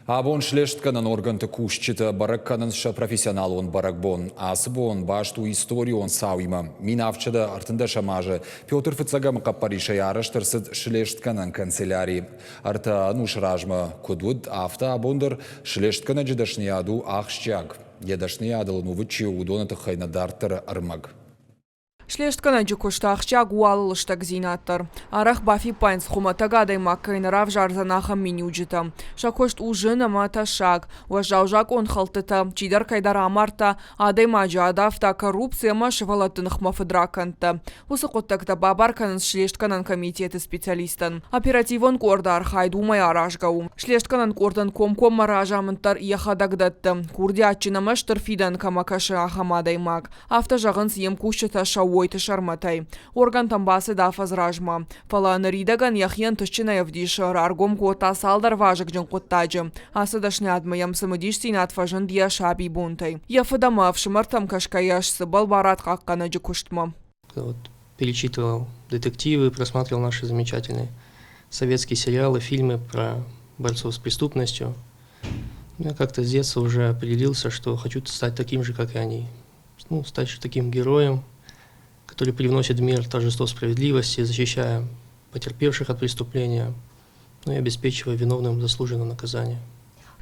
Абон слестгӕнӕн органты кусджытӕ бӕрӕг кӕнынц сӕ профессионалон бӕрӕгбон. Ацы бон баст у историон цауимӕ. 1713 азы Петр Фыццӕгӕмы хъӕппӕрисӕй арӕзт ӕрцыд слестгӕнӕн канцеляри. Ӕртӕ ӕнусы размӕ куыд уыд, афтӕ абон дӕр слестгӕнӕджы дӕсныйад у ахсджиаг. Йӕ дӕсныйадыл ӕнувыд чи у, уыдоны тыххӕй нӕ дарддӕры ӕрмӕг. Слестгӕнӕджы куыст ахсджиаг у алы лыстӕгдзинад дӕр. Арӕх бафиппайынц, хуымӕтӕг адӕймаг кӕй нӕ равзардзӕн, ахӕм миниуджытӕ. Сӕ куыст у зын ӕмӕ тӕссаг. Уӕззау закъонхӕлдтытӕ, чидӕр кӕйдӕр амардта, адӕймаджы адавта, коррупци ӕмӕ сывӕллӕтты ныхмӕ фыдракӕндтӕ. Уыцы хъуыддӕгтӕ бабар кӕнынц слестгӕнӕн комитеты специалисттӕн. Оперативон къорды архайд уымӕй аразгӕ у. Слестгӕнӕн къордӕн комкоммӕ разамынд дӕр йӕхӕдӕг дӕтты, курдиатджын ӕмӕ стыр фидӕн кӕмӕ кӕсы, ахӕм адӕймаг. Афтӕ зӕгъынц йе мкусджытӕ Сӕууойты Сӕрмӕтӕй. Органтӕм бацыд афӕдз размӕ. Фӕлӕ ныридӕгӕн йӕхи ӕнтыстджынӕй ӕвдисы, раргом кодта цалдӕр вазыгджын хъуыддаджы. Ацы дӕсныйадмӕ йӕм цымыдисдзинад фӕзынд йӕ сабибонтӕй. Йӕ фыд ӕмӕ ӕфсымӕртӕм кӕсгӕйӕ сцыбӕл барадхъахъхъӕнӕджы куыстмӕ. Вот перечитывал детективы, просматривал наши замечательные советские сериалы, фильмы про борцов с преступностью. Я как-то с детства уже определился, что хочу стать таким же, как и они. Ну, стать таким героем, который привносит в мир торжество справедливости, защищая потерпевших от преступления, ну и обеспечивая виновным заслуженное наказание.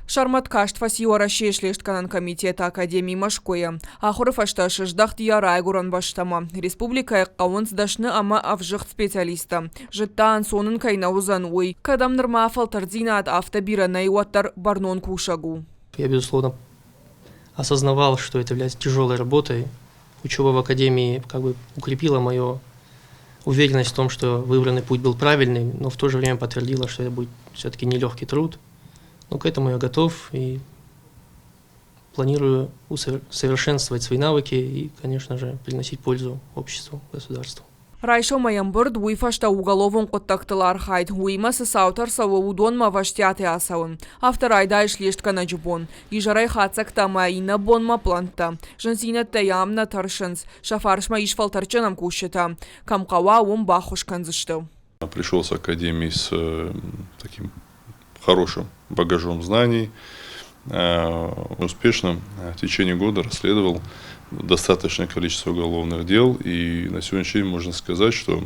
Сӕрмӕт каст фӕци Уӕрӕсейы слестгӕнӕн комитеты академи Мӕскуыйы. Ахуыры фӕстӕ сыздӕхт йӕ райгуырӕн бӕстӕмӕ. Республикӕйы хъӕуынц дӕсны ӕмӕ ӕвзыгъд специалисттӕ. Зыдта, ӕнцон ын кӕй нӕ уыдзӕн, уый. Кӕд ӕм нырма фӕлтӕрддзинад афтӕ бирӕ нӕй, уӕддӕр бӕрнон кусӕг у. Я, безусловно, осознавал, что это является тяжелой работой. Учеба в академии как бы укрепила мою уверенность в том, что выбранный путь был правильный, но в то же время подтвердила, что это будет все-таки нелегкий труд. Но к этому я готов и планирую усовершенствовать свои навыки и, конечно же, приносить пользу обществу, государству. Райсомӕй ӕмбырд, уый фӕстӕ уголовон хъуыддӕгтыл архайд, уыимӕ цы цаутӕ ӕрцӕуы, уыдонмӕ ӕвӕстиатӕй ацӕуын. Афтӕ райдайы слестгӕнӕджы бон. Изӕрӕй хатдзӕгтӕ ӕмӕ иннӕ бонмӕ пълӕнттӕ. Зындзинӕдтӕй ам нӕ тӕрсынц. Сӕ фарсмӕ ис фӕлтӕрдджын ӕмкусджытӕ. Кӕм хъӕуа, уым баххуыс кӕндзысты. Пришел с академии с таким хорошим багажом знаний, успешно в течение года расследовал достаточное количество уголовных дел. И на сегодняшний день можно сказать, что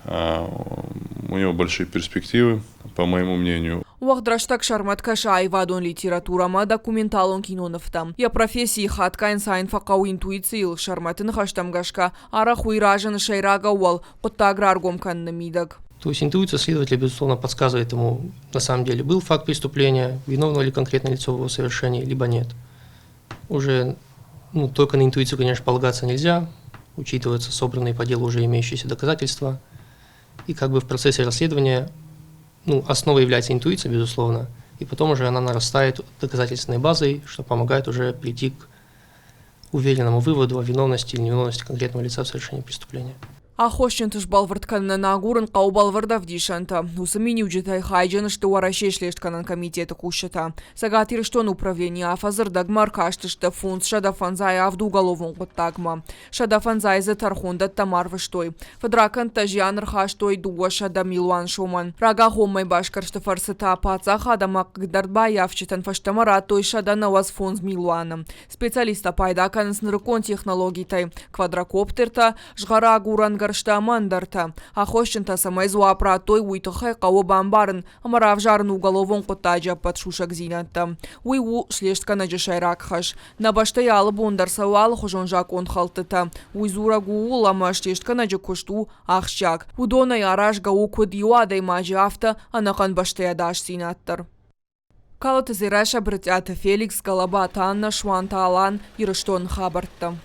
у него большие перспективы, по моему мнению. Уӕгъд рӕстӕг Сӕрмӕт кӕсы аивадон литературӕмӕ, документалон кинонывтӕм. Йӕ профессийы хатгай ӕнцайын фӕхъӕуы интуицийыл, Сӕрмӕты ныхӕстӕм гӕсгӕ, арӕх уый разыны сӕйраг ӕууӕл, хъуыддаг раргом кӕныны мидӕг. То есть интуиция следователя, безусловно, подсказывает ему, на самом деле, был факт преступления, виновно ли конкретное лицо в его совершении, либо нет. Уже ну, только на интуицию, конечно, полагаться нельзя, учитываются собранные по делу уже имеющиеся доказательства. И как бы в процессе расследования ну, основой является интуиция, безусловно, и потом уже она нарастает доказательственной базой, что помогает уже прийти к уверенному выводу о виновности или невиновности конкретного лица в совершении преступления. Аххосджынты сбӕлвырд кӕнынӕн агурын хъӕуы бӕлвырд ӕвдисӕнтӕ. Уыцы миниуджытӕй хайджын сты Уӕрӕсейы слестгӕнӕн комитеты кусджытӕ. Цӕгат Ирыстоны управленийы афӕдзы рдӕгмӕ ӕркастысты 557 уголовон хъуыддагмӕ. 105 дзы тӕрхондӕттӕм арвыстой. Фыдракӕндтӕ зиан ӕрхастой 200 милуан сомӕн. Рагагъоммӕ басгӕрсты фӕрцы та паддзахад ӕмӕ хъыгдард баййафджытӕн фӕстӕмӕ радтой 195 милуаны. Специалисттӕ пайда кӕнынц нырыккон технологитӕй, квадрокоптертӕ, згъӕрагурӕн гӕрзтӕ ӕмӕ ӕндӕртӕ. Аххосджынтӕ цӕмӕй дзуапп радтой, уый тыххӕй хъӕуы бамбарын ӕмӕ равзарын уголовон хъуыддаджы ӕппӕт сусӕгдзинӕдтӕ. Уый у слестгӕнӕджы сӕйраг хӕс. Нӕ бӕстӕйы алы бон дӕр цӕуы алыхуызон закъонхӕлдтытӕ. Уый дзурӕг у ууыл, ӕмӕ слестгӕнӕджы куыст у ахсджиаг. Уыдонӕй аразгӕ у куыд иу адӕймаджы, афтӕ ӕнӕхъӕн бӕстӕйы ӕдасдзинад дӕр. Калоты Дзерассӕ, Брытъиаты Феликс, Галабаты Аннӕ, Суанты Алан, Ирыстоны хабӕрттӕ.